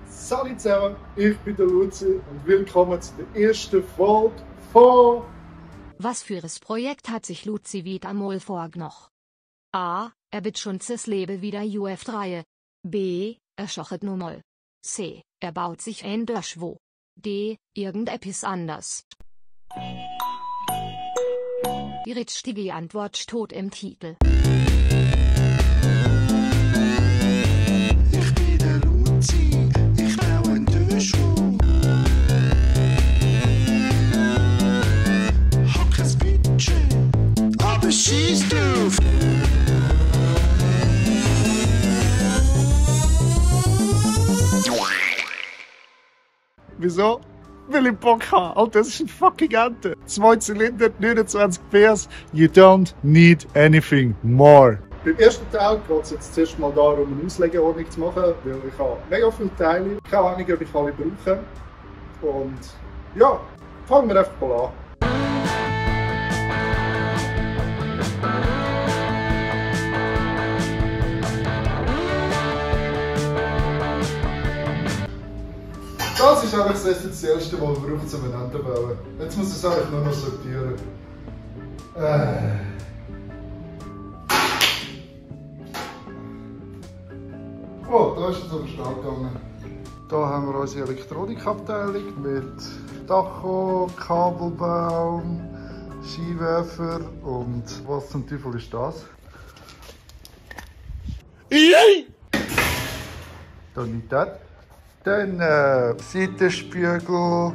Salut zusammen, ich bin der Luzi und willkommen zu der ersten Folge von... Was für ein Projekt hat sich Luzi wieder mal vorgenommen? A. Er wird schon das Leben wieder UF3. B. Er schochet nur mal. C. Er baut sich ein Dörschwo. D. Irgendetwas anders. Die richtige Antwort steht im Titel. Ich bin der Luzi, ich baue ein Dörschwo. Hab kein Budget, aber schieß drauf. Wieso? Weil ich Bock habe. Alter, das ist ein fucking Ente. 2 Zylinder, 29 PS. You don't need anything more. Beim ersten Teil geht es jetzt zuerst mal darum, eine Auslegeordnung zu machen, weil ich habe mega viele Teile. Keine Ahnung, ob ich alle brauche. Und ja, fangen wir einfach mal an. Das ist eigentlich das Essentiellste, was man braucht, um einen Ente zu bauen. Jetzt muss ich es eigentlich nur noch sortieren. Oh, da ist jetzt aber schnell gegangen. Hier haben wir unsere Elektronikabteilung mit Tacho, Kabelbaum, Skiwerfer und was zum Teufel ist das? Tonität. Dann Seitenspiegel,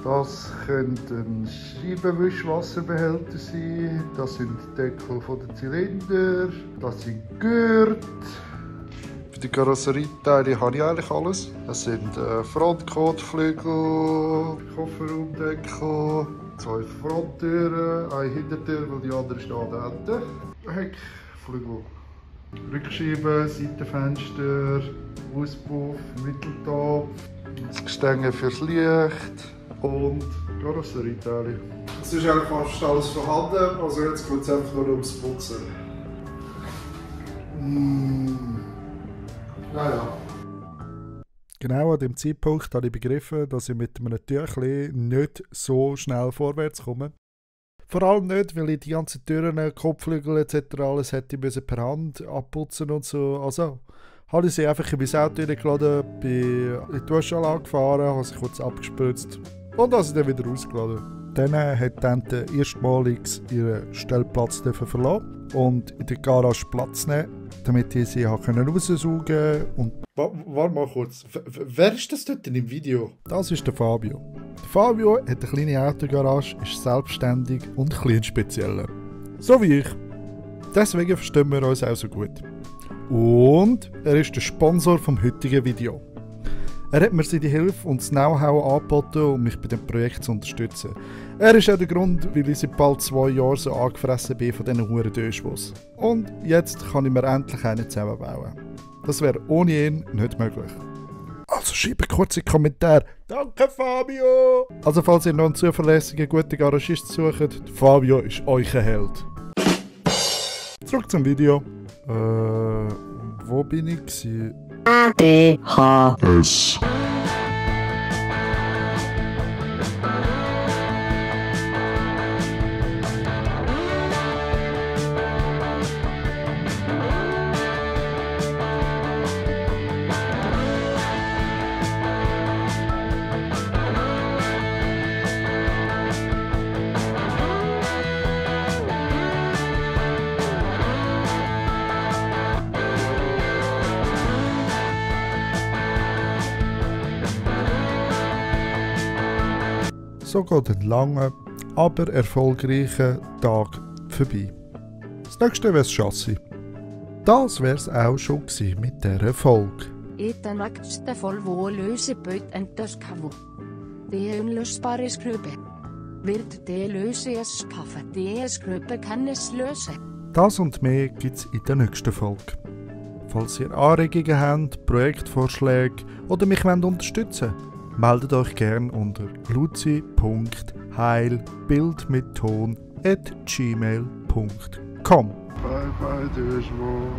das könnte ein Scheibenwischwasserbehälter sein, das sind die Deckel der Zylinder, das sind Gurte. Für die Karosserieteile habe ich eigentlich alles. Das sind Frontkotflügel, Kofferraumdeckel, 2 Fronttüren, eine Hintertür, weil die andere steht hinten. Heckflügel. Rückscheiben, Seitenfenster, Auspuff, Mitteltopf, das Gestänge fürs Licht und Karosserieteile. Es ist eigentlich fast alles vorhanden, also jetzt geht es einfach nur ums Putzen. Naja. Genau an dem Zeitpunkt habe ich begriffen, dass ich mit einem Tüchli nicht so schnell vorwärts komme. Vor allem nicht, weil ich die ganzen Türen, Kopfflügel etc. alles hätte per Hand abputzen und so. Also habe ich sie einfach in mein Auto reingeladen, bin in die Duschanlage gefahren, habe sie kurz abgespritzt und habe sie dann wieder rausgeladen. Dann hat die Ente erstmalig ihren Stellplatz verlassen und in der Garage Platz nehmen, damit ich sie raussaugen konnte. Warte mal kurz, wer ist das dort im Video? Das ist der Fabio. Der Fabio hat eine kleine Autogarage, ist selbstständig und ein bisschen spezieller. So wie ich. Deswegen verstehen wir uns auch so gut. Und er ist der Sponsor vom heutigen Video. Er hat mir seine Hilfe und das Know-how angeboten, um mich bei dem Projekt zu unterstützen. Er ist auch der Grund, weil ich seit bald 2 Jahren so angefressen bin von diesen huren Döschwos. Und jetzt kann ich mir endlich einen zusammenbauen. Das wäre ohne ihn nicht möglich. Also schreibt kurz in die Kommentare. Danke Fabio! Also falls ihr noch einen zuverlässigen, guten Garagist sucht, Fabio ist euch ein Held. Zurück zum Video. Wo bin ich gewesen? ADHS. So geht ein langer, aber erfolgreicher Tag vorbei. Das nächste wäre das Chassis. Das wäre es auch schon gewesen mit dieser Folge. Eta nächste Volvo löseböten das Kavo. Die unlösbare Skröpe. Wird die Löse es schaffen, die Skröpe kann es lösen. Das und mehr gibt es in der nächsten Folge. Falls ihr Anregungen habt, Projektvorschläge oder mich unterstützen wollt, meldet euch gerne unter luzi.heilbildmitton@gmail.com. Bye bye, Döschwo.